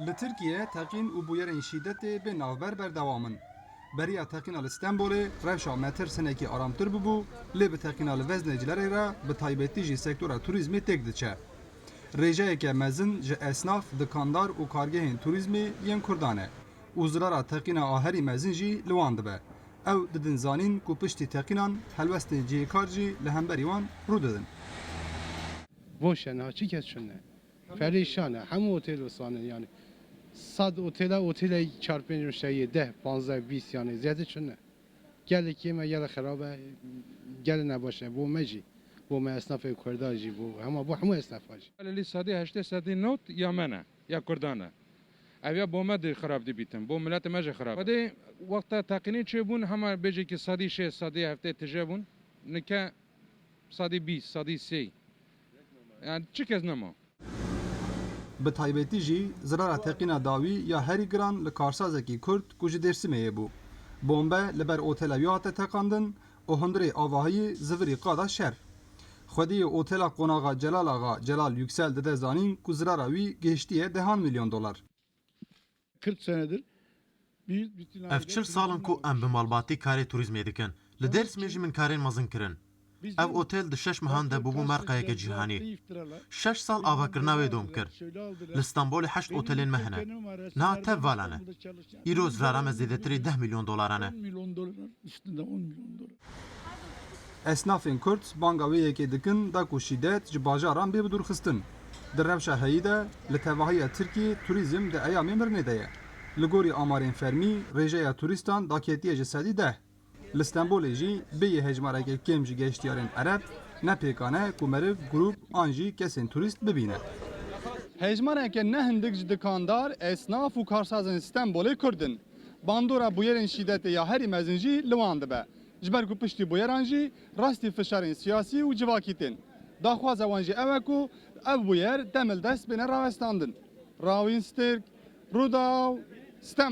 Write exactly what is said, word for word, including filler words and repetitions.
Li Tirkiye teqîn û bûyerên şîdetê bê navber berdewam in. Beriya teqîna li Stenbolê rewşa metir sinekî aramtir bûbû, lê bi teqîna li veznê cilerê re, bi taybetî jî sektora turîzmê têk diçe. Rêjeyeke mezin ji esnaf, dikandar û kargehên turîzmê yên Kurdan e û zirara teqîna a herî mezin jî li wan dibe. Ew didin zanîn ku piştî teqînan helwestên cihêkar jî li hemberî wan rû didin. Boş e, niha çi kes çûne? Perîşan e. Hemû otel û salon yani. Sed otela, otele çar pênc roj heye, deh, panzdeh, bîst yani ziyade çûne. Gelekî me gelek xerab e, gelek nebaş e. Bo me jî, bo me esnafê Kurda jî, bo hema, bo hemû esnafa jî. Lê sedî heştê, sedî nod ya me ne, ya Kurdan e. Ev ya bo me dî xirab dibîtin, bo miletê me jî xirab. Xwedê wexta teqînî çêbûn, hema bêje ki sedî şêst, sedî heftê tije bûn. Nike sedî bîst, sedî sî. Yani çi kes nema. Bi taybetî jî zirara teqîna dawî ya herî giran li karsazekî Kurd ku ji Dêrsimê yê bû. Bombe li ber otela wî hate teqandin û hundirê avahiyê zivirî qada şer. Xwediyê otela qonaxa Celal Axa Celal Yüksel dide zanîn ku zirara wî gihiştiye dehan milyon dolar. Kırk senedir biz bütün Ev çil sal in ku em bi malbatî karê turîzmê dikin. Li Dêrsimê jî min karên mezin kirin. Ev otel di şeş mehan de bûbû markayeke cîhanî. Şeş sal avakirina wê dom kir. Li Stenbolê heşt otelên me hene. Niha tev vala ne. Îro zirara me zêdetirê deh milyon dolaran e. Esnafên Kurd banga wê yekê dikin da ku şîdet ji bajaran bê bidûrxistin. Di rewşa heyî de, li tevahiya Tirkiyê turîzm di eyamê mirinê de ye. Li gorî amarên fermî, rêjeya turîstan daketiye ji sedî deh. Li Stenbolê jî bêyî hejmareke kêm ji geştiyarên Ereb ne pêkan e ku meriv, grûp an jî kesên turîst bibîne. Hejmareke ne hindik ji dikandar, esnaf û karsazên Stenbolê Kurd in. Bandora bûyerên şîdetê ya herî mezin jî li wan dibe. Ji ber ku piştî bûyeran jî rastî fişarên siyasî û civakî tên. Daxwaza wan jî ew e ku ev bûyer demildest bêne rawestandin. Rawîn Stirk, Rûdaw, Stenbol.